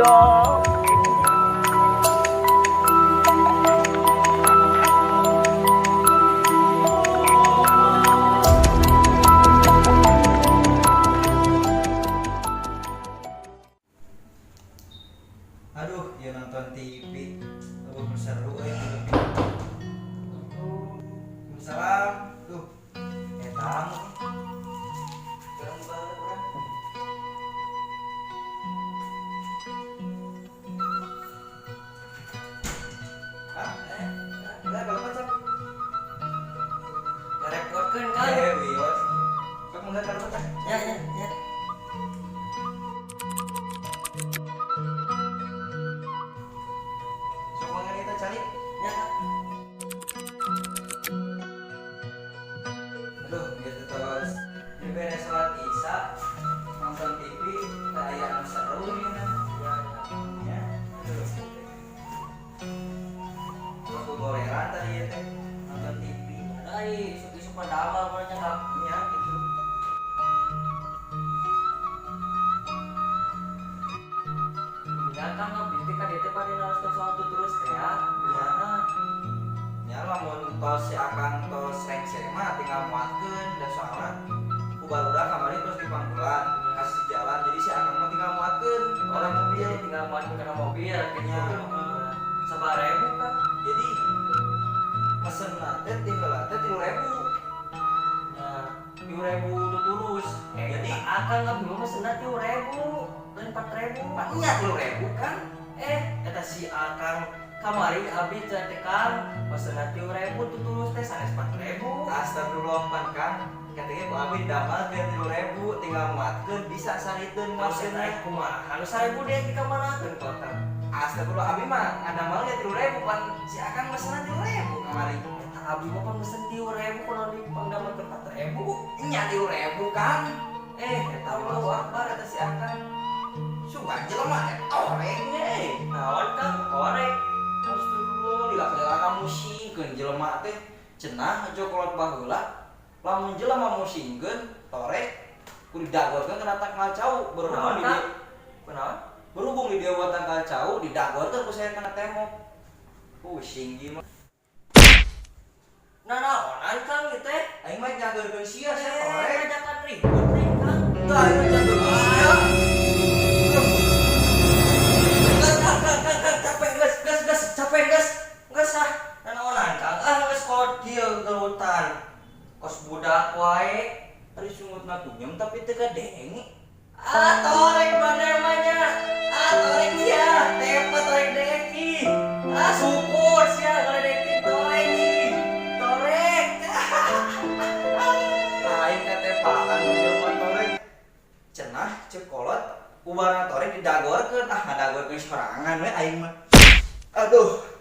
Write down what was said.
Iya. Aduh, ya nonton TV. Aduh, seru euy. Salam. Duh. Tamu. Ganggu banget urang. Ah, enggak kalau macam. Ngarepotkeun kan? Wios. Sok mangga kalau macam. Ya ya ya. Sok mangga kita cari. Ya. Aduh, gitu terus. Di beres sholat isya, nonton TV, teu aya anu seru nih. Ya. Ya, aduh. Aku goreran tadi ya teh nonton TV. Ada isuk-isuk padahal mah nya Kang. Nya gitu. Ya Kang, abdi teh ka dieu teh bade naroskeun soal terus teh ya. Gimana? Nya lamun tos si Akang tos rengse mah tinggal muatkeun da soalna ku barudak kamari terus di pangkulan kasih jalan, jadi si Akang mah tinggal muatkeun orang mobil. Jadi tinggal muatkeun kana mobil gitu. Ya. Sabaraha Kang? Jadi mesen teh tinggal teh 3.000. Ya. 3.000 terus. Jadi Jadi Akang abdi mah mesenna 3.000, lain 4.000. nya 3.000 kan? Eta si Akang kamari abdi teh Kang mesenna 3.000 tutulus teh sanes 4.000. Astagfirullah pan Kang, katanya ku abi damel ke 3.000 tinggal muatkeun bisa sariteun Terus muatkeun. naik kumaha? Anu 1.000 dia di kamanakeun ku Akang? Astagfirullah, abi mah ngadamelnya 3.000, pan si Akang mesenna 3.000 kamari. Eta abdi mah pan mesen 3.000 kunaon dipangdamelkeun 4.000? Nya 3.000 Kang. Eta Allahu mah Akbar, eta si Akang. Sugan jelema teh torek nya eh. Naon Kang? Korek. Astagfirullah, lila-lila musingkeun jelema teh cenah cokolot baheula. Lamun jelema musingkeun torek kudu didagorkeun kana tangkal cau, berhubung di Kunaon, Kang? Kunaon? Berhubung di dia buat tangkal cau didagorkeun ku saya kana tembok. Pusing ieu mah. Nah, naonan Kang ieu teh? Aing mah nyageurkeun sia sia torek. Ngajakan ribut nih Kang. Teu, aing mah nyageurkeun sia. Geus Kang, Kang, Kang, Kang, capek geus, geus, geus, capek geus. Geus ah, nanaonan Kang? Ah, geus kolot kieu gelutan. Kos budak wae. Ari sungutna kunyem tapi teu kadenge. Ah, torek mana mah. Ah, torek sia, tepa torek dek ih. Ah, syukur sia ngaledek teh torek ih. Torek. Aing katepaan jelema torek. Cenah ceuk kolot ubarna torek didagorkeun, ah ngadagorkeun sorangan we aing mah. Aduh.